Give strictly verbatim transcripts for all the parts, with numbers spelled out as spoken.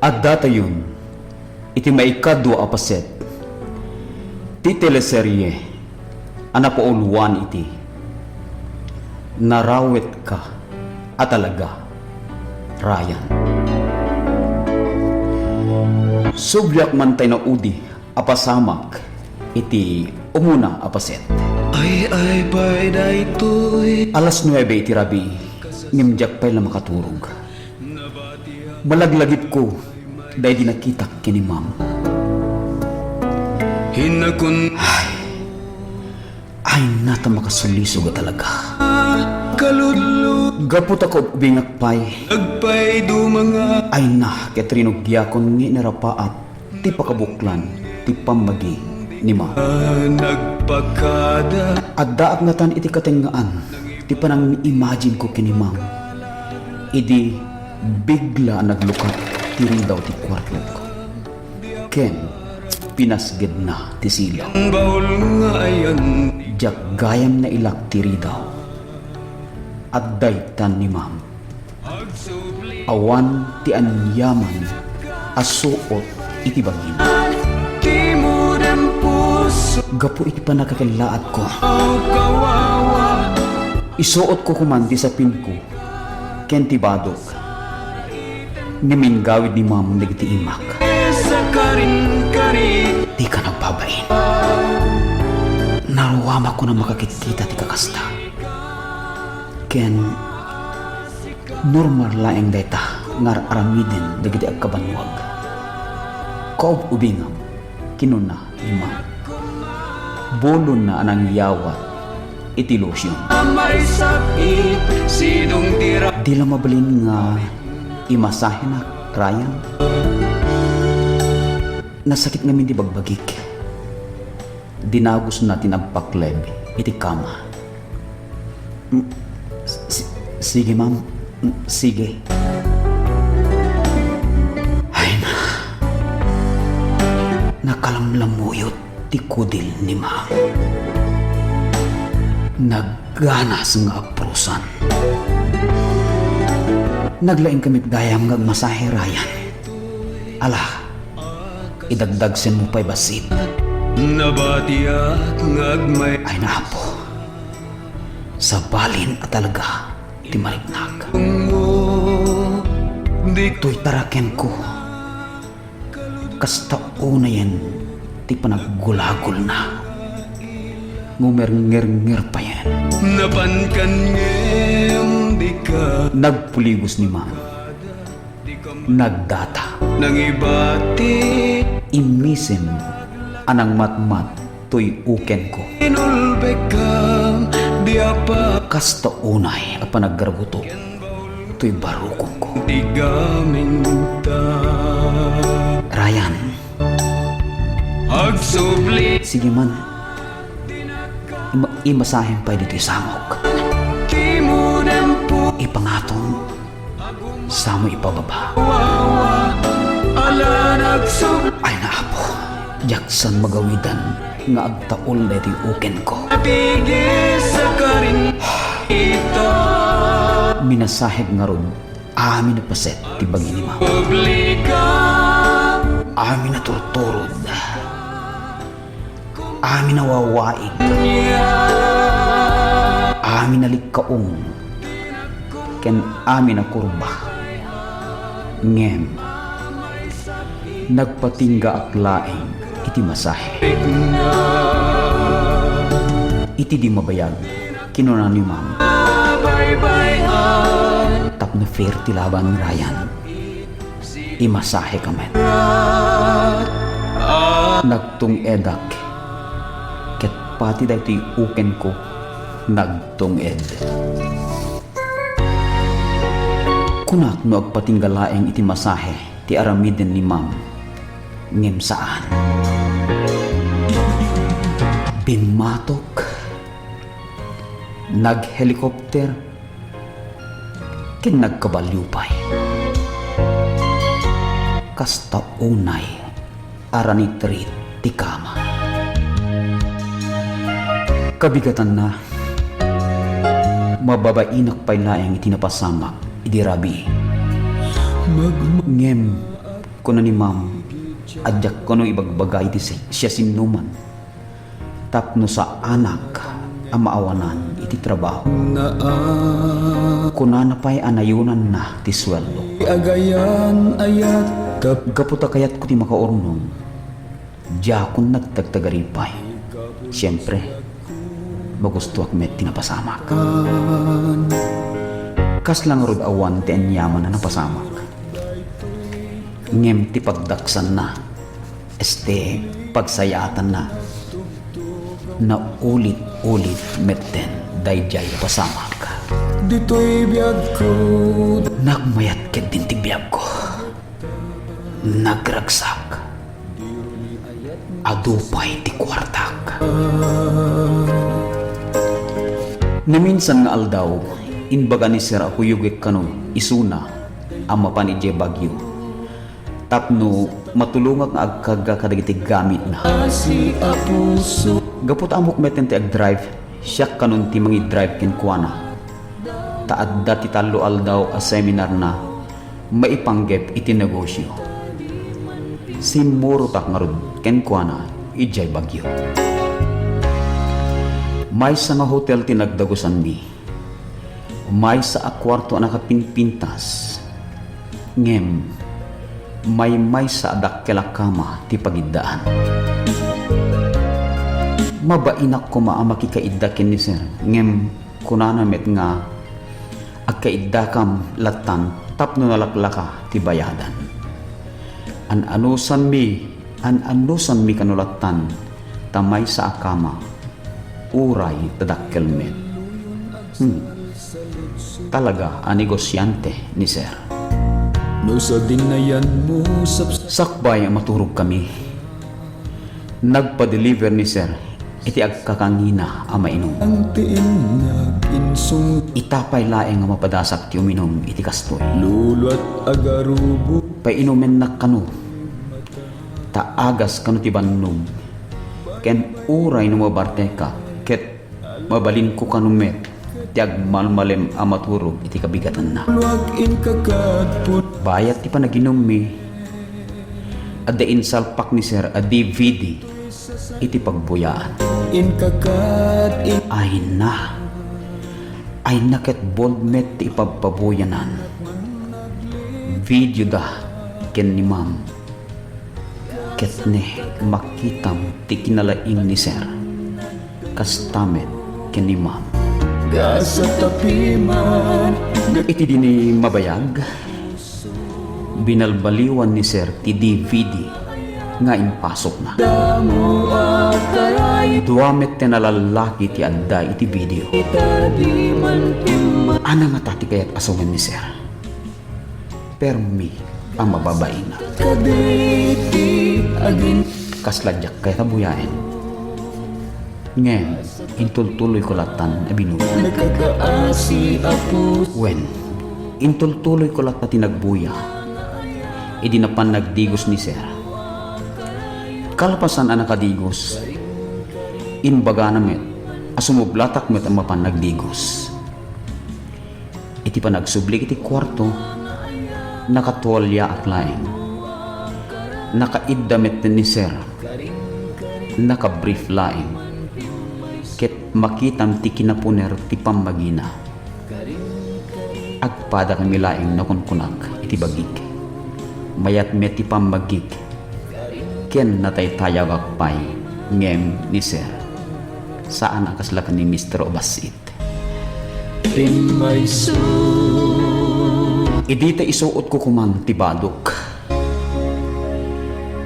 Addatayon iti maikadua a paset ti teleserye a napauluan iti Narawetka a Talaga, Ryan. Subliak man tay naudi a pasamak iti umuna a paset. Ay, ay, pay daytoy. Alas nuebe iti rabii, ngem diak pay la makaturog. Malaglagipko daydi nakitak ken ni Ma'am. Hinakon. Ay, ay, nata makasulisog a talaga. Kaludlod. Gapu ta kaubingak pay. Agpay dumanga. Ay na, ket rinugiakon nga inarapaat ti pakabuklan ti pammagi ni Ma'am. Nagpakada. Addaak ngatan iti katengngaan ti panang-imagine ko ken ni Ma'am. Idi bigla a naglukat ti ridaw ti kuartok ken pinasgedna ti silaw. Bahul nga ayan. Diak gayam nailak ti ridaw. Adda itan ni Ma'am. Awan ti aniaman a suot iti bagina. Gapu iti pannakakellaatko, isuotko koman ti sapinko ken ti badok. Ngem inggawid ni Ma'am dagiti imak. Dika nagbabain. Naruamakon a makakitkita ti kakasta. Ken normal laeng dayta nga ar-aramiden dagiti agkabannuag. Kaub-ubingam, kinuna ni Ma'am. Bulonna a nangyawat iti lotion. Di la mabalin nga imasahenak, Ryan? Nasakit ngamin ti bagbagik. Dinagusna ti nagpakleb iti kama. Mm, si-, sige, ma'am. Mm, sige. Ay na. Nakalamlamuyot ti kudil ni ma'am. Nagganas nga aprusan. Naglaing kami gayam nga agmasahe, Ryan. Ala, idagdagsenmo pay bassit. Nabatiak nga agmay- Ay na, Apo. Sabalin a talaga ti mariknak. Toy tarakenko. Kasta unayen ti panaggulagulna. Ngumerngernger payen. Napankan ngem dika. Nagpuligos ni ma'am. Nagdata. Nangibati. Immisem a nangmatmat toy ukenko. Inulbekam, di apa. Kasta unay a panaggargutok toy barukongko. Di gaminta. Ryan. Agsubli. Sige man. Ima-, imasahem pay ditoy samok. Ipangatom. Samo ipababa. Ay na, Apo, diak san magawidan nga agtaul daytoy ukenko. Minasahek ngarud amin a paset ti bagi ni Mama. Amin a turturod. Amin a wawaig, amin a likkaong, ken amin a kurba. Ngem, nagpatinggaak laeng iti masahe. Iti di mabayag, kinuna ni Ma'am, "Tapno fair ti laban, Ryan." Imasaheka met. Nagtung-edak, ket pati daytoy ukenko nagtung-ed. Kunak no agpatingga laeng iti masahe ti aramiden ni Ma'am, ngem saan. Bimmatok, naghelikopter, ken nagkabalio pay. Kasta unay a ranitrit ti kama. Kabigatanna, mababainak pay laeng iti napasamak idi rabii. Ngem, Kuna ni Ma'am a diak kano ibagbaga iti si-, siasinoman tapno saanak a maawanan iti trabaho. Kunana pay a nayonanna ti sueldo. Gapu ta kayatko ti makaurnong, diakon nagtagtagari pay. Siempre, magustoak met ti napasamak. Kasla ngarud awan ti aniaman a napasamak. Ngem ti pagdaksanna, este, pagsayaatanna, naulit-ulit metten daydiay a pasamak. Ditoy biagko. Nagmayat ketdin ti biagko. Nagragsak. Adu pay ti kuartak. Naminsan nga aldaw, imbaga ni Sir a kuyogek kano isuna a mapan idiay Baguio tapno matulongak nga agkarga kadagiti gamitna. Gapu ta ammok metten ti agdrive, siak kanon ti mangidrive kenkuana. Ta adda ti tallo aldaw a seminarna maipanggep iti negosio. Simmurotak ngarud kenkuana idiay Baguio. Maysa nga hotel ti nagdagusanmi. Maysa a kuarto a nakapinpintas. Ngem, maymaysa a dakkel a kama ti pagiddaan. Mabainak koma a makikaidda ken ni Sir, ngem kunana met nga, "Agkaiddakam lattan tapno nalaklaka ti bayadan." An-anusanmi, an-anusanmi kano lattan ta maysa a kama, uray ta dakkel met. Hmm. Talaga a negosiante ni Sir. No sa dinayanmo sa Sakbay a maturogkami, nagpa-deliver ni Sir iti agkakangina a mainum. Ita pay laeng nga mapadasak ti uminum iti kastoy. Luluat agarubo. Painumennak kano, ta agas kano ti bannog, ken uray no mabartekak, ket mabalinko kano met ti agmalmalem a maturog iti kabigatanna. Bayat ti panaginummi, adda insalpak ni Sir a D V D iti pagbuyaan. Ayna, ayna ket bold met ti ipabpabuyanan. Video da ken ni Ma'am. Ket ne, makitam ti kinalaing ni Sir. Kasta met ken ni Ma'am. Iti diniay mabayag, binalbaliwan ni Sir ti D V D nga impasokna. Dua met ti nalallaki ti adda iti video. Ana ngata ti kayat a sumen ni Sir? Permi a mababainga. Kasla diak kayat a buyaen. Ngem, intultuloyko lattan a binuya. Wen, intultuloyko latta ti nagbuya. Idi napan nagdigos ni Sir. Kalpasan a nakadigos, imbagana met a sumublatak met a mapan nagdigos. Iti panagsublik iti kuarto, nakatualiaak laeng. Nakaidda met ni Sir. Nakabrief laeng. Ket makitam ti kinapuner ti pammagina. Agpadakami laeng nakunkunak iti bagik. Mayat met ti pammagik. Ken nataytayawak pay ngem ni Sir. Saan a kasla ken ni Mister Obasit. Idi ta isuotko koman ti badok,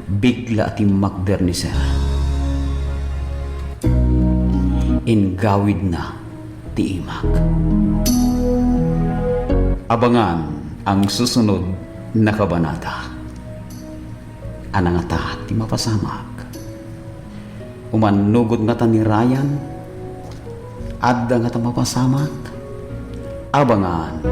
bigla a timmakder ni Sir. Inggawidna ti imak. Abangan ang susunod na kabanata. Ana ngata ti mapasamak? Umannugod ngata ni Ryan? Adda ngata mapasamak? Abangan.